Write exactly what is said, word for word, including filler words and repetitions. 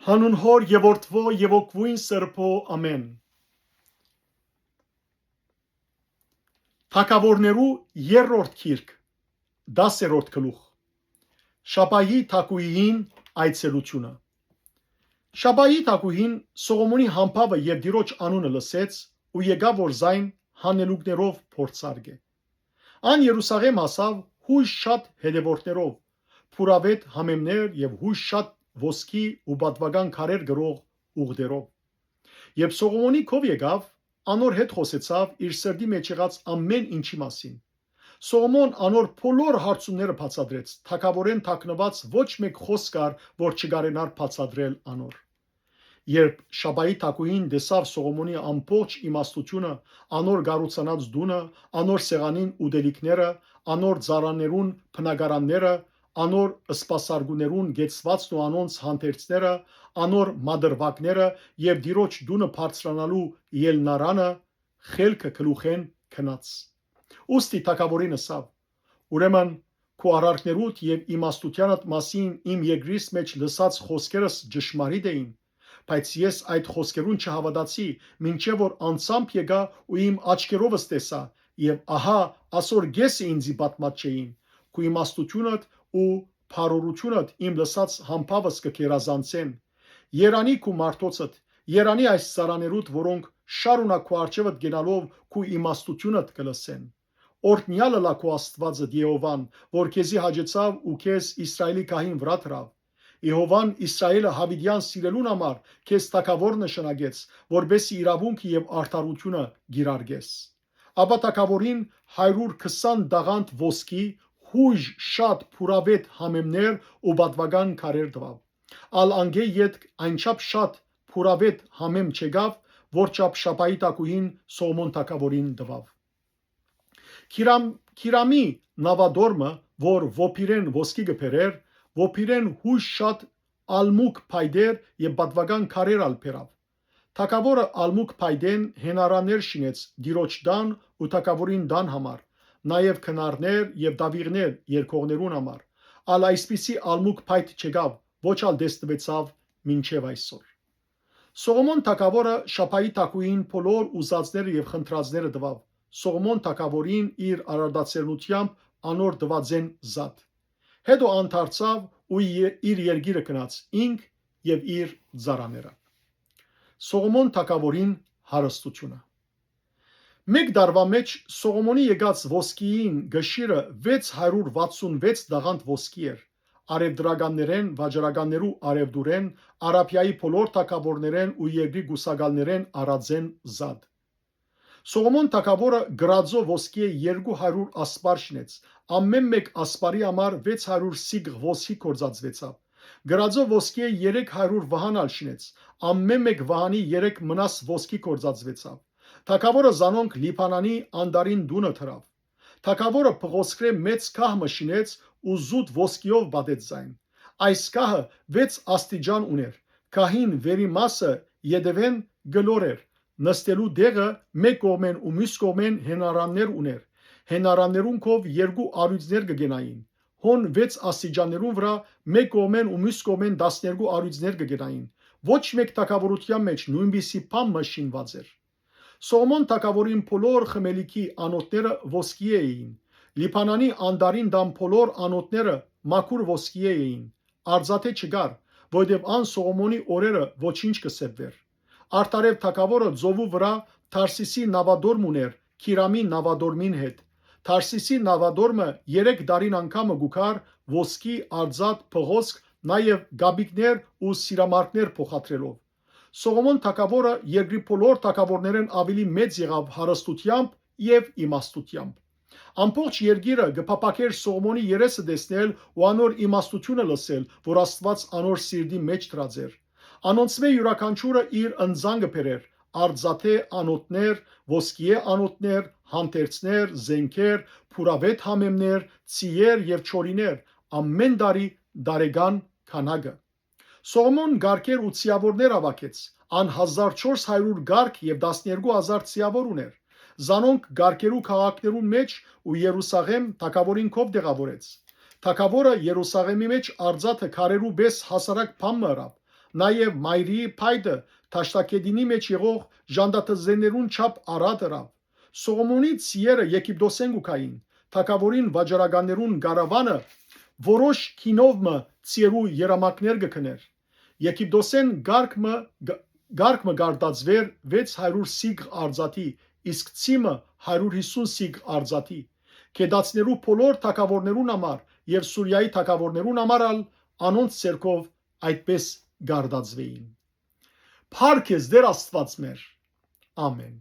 Անուն Հօր եւ Որդւոյ եւ Հոգւոյն Սրբոյ, ամէն։ Թագաւորներու երրորդ գիրք, տասերորդ գլուխ։ Շաբայի թագուհիին այցելութիւնը։ Շաբայի թագուհին Սողոմոնի համբաւը եւ Տիրոջ անունը լսեց ու եկաւ որ զայն հանելուկներով փորձարկէ։ Ան Երուսաղէմ հասաւ յոյժ շատ հետեւորդներով, փուրավէտ համեմներ եւ յոյժ շատ ոսկի ու պատուական քարեր կրող ուղտերով։ Երբ Սողոմոնի քով եկաւ, անոր հետ խօսեցաւ իր սրտի մէջ եղած ամէն ինչի մասին։ Սողոմոն անոր բոլոր հարցումները բացատրեց, թագաւորէն թաքնուած ոչ մէկ խօսք կար, որ չկարենար բացատրել անոր։ Երբ Շաբայի թագուհին տեսաւ Սողոմոնի ամբողջ իմաստութիւնը, անոր կառուցանած տունը, անոր սեղանին ուտելիքները, անոր ծառաներուն բնակարանները, անոր սպասարկուներուն կեցուածն ու անոնց հանդերձները, անոր մատռուակները եւ Տիրոջ տունը բարձրանալու ելնարանը, խելքը գլուխէն գնաց։ Ուստի թագաւորին ըսաւ. «Ուրեմն քու արարքներուդ եւ իմաստութեանդ մասին իմ երկրիս մէջ լսած խօսքերս ճշմարիտ էին, բայց ես այդ խօսքերուն չհաւատացի, մինչեւ որ անձամբ եկայ ու իմ աչքերովս տեսայ, եւ ահա, ասոր կէսը ինծի պատմած չէին, քու իմաստութիւնդ ու բարօրութիւնդ իմ լսած համբաւս կը գերազանցեն։ Երանի քու մարդոցդ, երանի այս ծառաներուդ, որոնք շարունակ քու առջեւդ գնալով քու իմաստութիւնդ կը լսեն։ Օրհնեալ ըլլայ քու Աստուածդ Եհովան, որ քեզի հաճեցաւ ու քեզ Իսրայէլի գահին վրայ դրաւ։ Եհովան Իսրայէլը յաւիտեան սիրելուն համար քեզ թագաւոր նշանակեց, որպէս զի իրաւունքը եւ արդարութիւնը կիրարկես»։ Ապա թագաւորին հարիւր քսան տաղանդ ոսկի, յոյժ շատ փուրավէտ համեմներ ու պատուական քարեր տուաւ։ Ալ անկէ ետք այնչափ շատ փուրավէտ համեմ չեկաւ, որչափ Շաբայի թագուհին Սողոմոն թագաւորին տուաւ։ Քիրամ-, Քիրամի նաւատորմը, որ Ովփիրէն ոսկի կը բերէր, Ովփիրէն յոյժ շատ ալմուկ փայտեր եւ պատուական քարեր ալ բերաւ։ Թագաւորը ալմուկ փայտէն հենարաններ շինեց Տիրոջ տան ու թագաւորին տան համար, նաեւ քնարներ եւ տաւիղներ երկողներուն համար։ Ալ այսպիսի ալմուկ փայտ չեկաւ, ոչ ալ տեսնուեցաւ մինչեւ այսօր։ Սողոմոն թագաւորը Շաբայի թագուհին բոլոր ուզածները եւ խնդրածները տուաւ։ Սողոմոն թագաւորին իր արարածներնութեամբ անոր տուածէն զատ։ Հետո ան դարձաւ ու ե-, իր երկիրը գնաց, ինք եւ իր ծառաները։ Սողոմոն թագաւորին հարստութիւնը։ Մէկ տարուա մէջ Սողոմոնի եկած ոսկիին կշիռը վեց հարիւր վաթսուն վեց տաղանդ ոսկի էր, արեւտրականներէն, վաճառականներու արեւտուրէն, Արաբիայի բոլոր թագաւորներէն ու երկրի կուսակալներէն առածէն զատ։ Սողոմոն թագաւորը կրածո ոսկիէ երկու հարիւր ասպար շինեց, ամէն մէկ ասպարի համար վեց հարիւր սիգղ ոսկի գործածուեցաւ։ Կրածո ոսկիէ երեք հարիւր վահան ալ շինեց, ամէն մէկ վահանի երեք մնաս ոսկի գործածուեցաւ։ Թագաւորը զանոնք Լիբանանի անտառին տունը դրաւ։ Թագաւորը փղոսկրէ մեծ գահ մը շինեց ու զուտ ոսկիով պատեց զայն։ Այս գահը վեց աստիճան ունէր, գահին վերի մասը ետեւէն կլոր էր, նստելու տեղը մէկ կողմէն ու միւս կողմէն հենարաններ ունէր։ Հենարաններուն քով երկու առիւծներ կը կենային։ Հոն վեց աստիճաններուն վրայ մէկ կողմէն ու միւս կողմէն տասներկու առիւծներ կը կենային։ Ոչ մէկ թագաւորութեան մէջ նոյնպիսի բան մը շինուած էր։ Սողոմոն թագաւորին բոլոր խմելիքի անոթները ոսկիէ էին։ Լիբանանի անտառին տան բոլոր անոթները մաքուր ոսկիէ էին։ Արծաթէ չկար, որովհետեւ ան Սողոմոնի օրերը ոչինչ կը սեպվէր։ Արդարեւ թագաւորը ծովու վրայ Թարսիսի նաւատորմ ունէր Քիրամի նաւատորմին հետ։ Թարսիսի նաւատորմը երեք տարին անգամը կու գար ոսկի, արծաթ, փղոսկ, նաեւ կապիկներ ու սիրամարգներ փոխադրելով։ Սողոմոն թագաւորը երկրի բոլոր թագաւորներէն աւելի մեծ եղաւ հարստութեամբ եւ իմաստութեամբ։ Ամբողջ երկիրը կը փափաքէր Սողոմոնի երեսը տեսնել ու անոր իմաստութիւնը լսել, որ Աստուած անոր սիրտի մէջ դրած էր։ Անոնցմէ իւրաքանչիւրը իր ընծան կը բերէր, արծաթէ անոթներ, ոսկիէ անոթներ, հանդերձներ, զէնքեր, փուրավէտ համեմներ, ծիեր եւ չորիներ, ամէն տարի տարեկան քանակը։ Սողոմոն կարգեր ու ծիաւորներ աւագեց, ան հազար չորս հարիւր կարգ եւ տասներկու հազար ծիաւոր ունէր։ Զանոնք կարգերու քաղաքներուն մէջ ու Երուսաղէմ թագաւորին քով տեղաւորեց։ Թագաւորը Երուսաղէմի մէջ արծաթը քարերու պէս հասարակ բան մը ըրաւ, Նաեւ մայրիի փայտը դաշտագետինի մէջ եղող ժանտաթզեններուն չափ առատ ըրաւ։ Սողոմոնի ձիերը Եգիպտոսէն կու գային, թագաւորին վաճառականներուն կարաւանը որոշ գինով մը ձիերու երամակներ կը գներ։ Եգիպտոսէն կարգ մը, կարգ մը կարտածուէր վեց հարիւր սիգղ արծաթի, իսկ ձի մը հարիւր յիսուն սիգղ արծաթի։ Կետացներու բոլոր թագաւորներուն համար եւ Սուրիայի թագաւորներուն համար ալ անոնց ձեռքով այդպէս կարտածուէին։ Փառք ես, Տէր Աստուած մեր։ Ամէն։